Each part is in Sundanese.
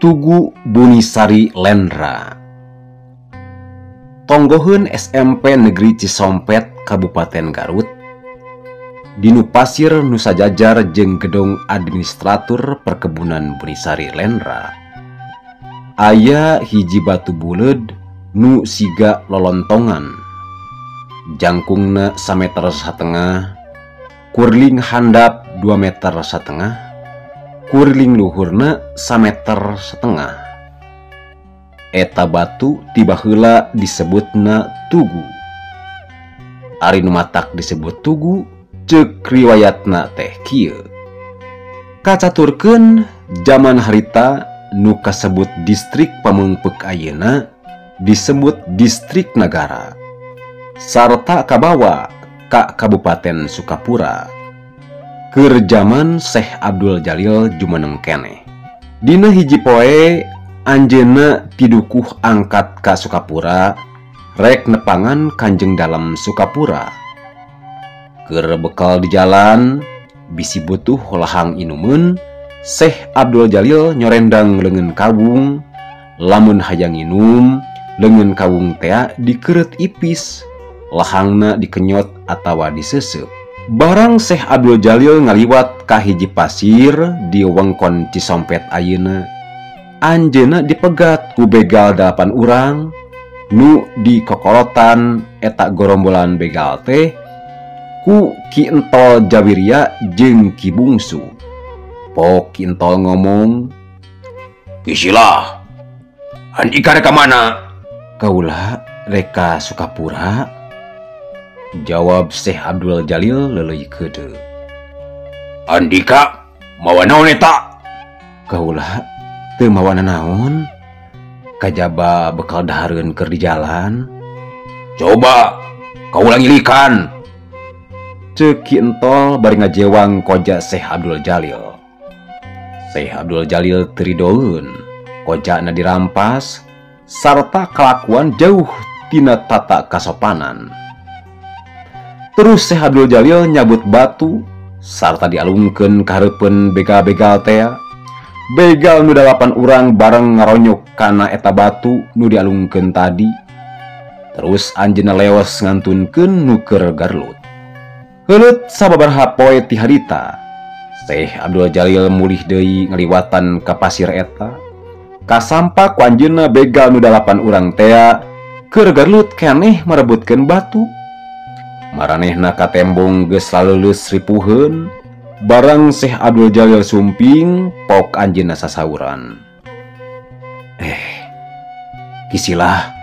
Tugu Bunisari Lendra. Tonggoheun SMP Negeri Cisompet Kabupaten Garut dinu pasir nu sajajar jeung gedong administratur perkebunan Bunisari Lendra. Aya hiji batu buleud nu siga lolontongan. Jangkungna 1,5 meter, kurling handap 2,5 meter, kuriling luhurna 1,5 meter. Eta batu tiba heula disebutna tugu. Ari nu matak disebut tugu ceuk riwayatna teh kieu. Kacaturkeun jaman harita nu kasebut distrik Pameungpeuk ayeuna disebut distrik Nagara sarta kabawa ka Kabupaten Sukapura. Keur jaman Syekh Abdul Jalil jumeneng keneh. Dina hiji poe anjeunna tidukuh angkat ka Sukapura rek nepangan Kanjeng Dalem Sukapura. Keur bekal di jalan bisi butuh lahang inumeun, Syekh Abdul Jalil nyorendang leungeun kawung. Lamun hayang nginum, leungeun kawung tea dikeureut ipis, lahangna dikenyot atawa diseuseup. Barang Syekh Abdul Jalil ngaliwat ka hiji pasir di wengkon Cisompet ayeuna, anjeunna dipegat ku begal 8 urang nu dikokolotan eta gorombolan begal teh ku Ki Entol Jawiria jeung Ki Bungsu. Pok Ki Entol ngomong, "Kisilah, andika rek ka mana?" "Kaula rek ka Sukapura," jawab Syekh Abdul Jalil leuleui keudeuh. "Andika mawa naon eta?" "Kaula teu mawa nanaon, kajaba bekal dahareun keur di jalan." "Coba kaula ngilikan," ceuk Ki Entol bari ngajewang koja Syekh Abdul Jalil. Syekh Abdul Jalil teu ridoeun, kojana dirampas sarta kalakuan jauh tina tata kasopanan. Terus Syekh Abdul Jalil nyabut batu sarta dialungkeun ka hareupeun begal-begal tea. Begal nu 8 urang bareng ngaronyok kana eta batu nu dialungkeun tadi. Terus anjeunna leos ngantunkeun nu keur garlut. Heuleut sababaraha poe ti harita, Syekh Abdul Jalil mulih deui ngaliwatan ka pasir eta. Kasampak ku anjeunna begal nu 8 urang tea keur garlut keneh merebutkeun batu. Maranehna katembong geus laleuleus ripuheun. Barang Syekh Abdul Jalil sumping, pok anjeunna sasauran. "Kisilah,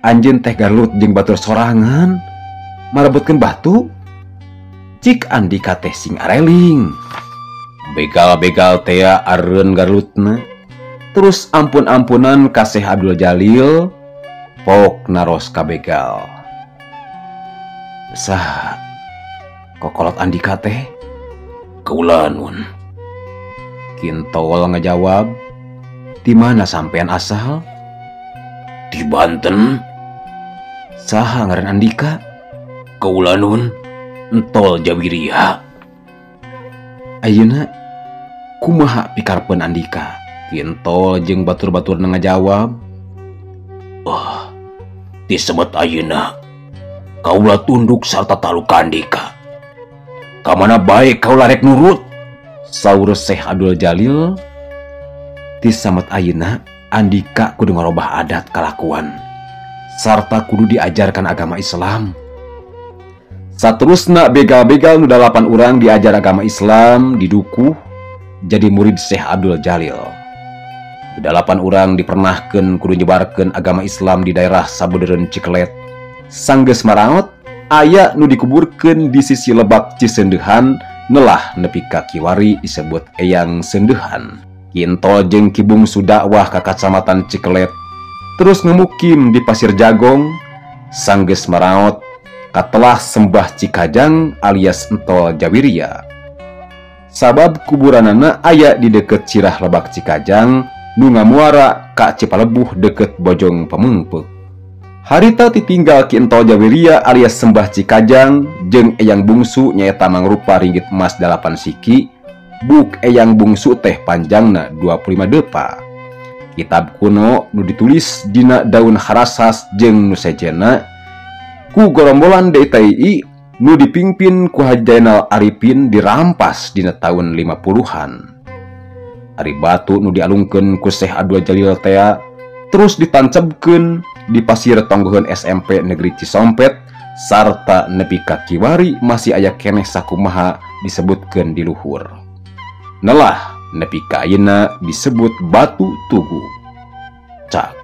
anjeun teh garlut jeung batur sorangan marebutkeun batu? Cik andika teh sing areling." Begal-begal tea areun garlutna. Terus ampun-ampunan ka Syekh Abdul Jalil, pok naros ka begal. "Saha kokolot andika teh?" "Kaula nun." Ki Entol ngajawab. "Di mana sampean asal?" "Di Banten." "Saha ngaran andika?" "Kaula nun Entol Jawiria." "Ayeuna kumaha pikarepeun andika?" Ki Entol jeung batur-baturna ngajawab. "Oh, disemet ayeuna kaula tunduk sarta talu ka andika. Kamana bae kaula rek nurut," saur Syekh Abdul Jalil. "Tisamet ayeuna andika kudu ngarobah adat kalakuan sarta kudu diajarkan agama Islam." Saterusna begal-begal nu 8 urang diajar agama Islam didukuh jadi murid Syekh Abdul Jalil. 8 urang dipernahkeun kudu nyebarkeun agama Islam di daerah sabeudeureuan Cikelet. Sanggeus maraot aya nu dikuburkeun di sisi lebak Cisendehan nelah nepi ka kiwari disebut Eyang Sendehan. Ki Entol jeung Ki Bungsu dakwah ka kacamatan Cikelet, terus ngemukim di Pasir Jagong. Sanggeus maraot katelah Sembah Cikajang alias Entol Jawiria. Sabab kuburanana aya di deket Cirah Lebak Cikajang nu ngamuara ka Cipalebuh deket Bojong Pameungpeuk. Harita ditinggal Ki Entol Jawiria alias Sembah Cikajang jeung Eyang Bungsu nyaeta mangrupa ringgit emas 8 siki Buuk Eyang Bungsu teh panjangna 25 depa. Kitab kuno nu ditulis dina daun harasas jeung nu sejenna ku gorombolan DTI nu dipimpin ku Haji Zainal Arifin dirampas dina tahun 50-an. Ari batu nu dialungkeun ku Syekh Abdul Jalil tea terus ditancapkeun di pasir tonggoheun SMP Negeri Cisompet sarta nepi ka kiwari masih aya keneh sakumaha disebutkeun di luhur. Nelah nepi ka ayeuna disebut Batu Tugu. Cak.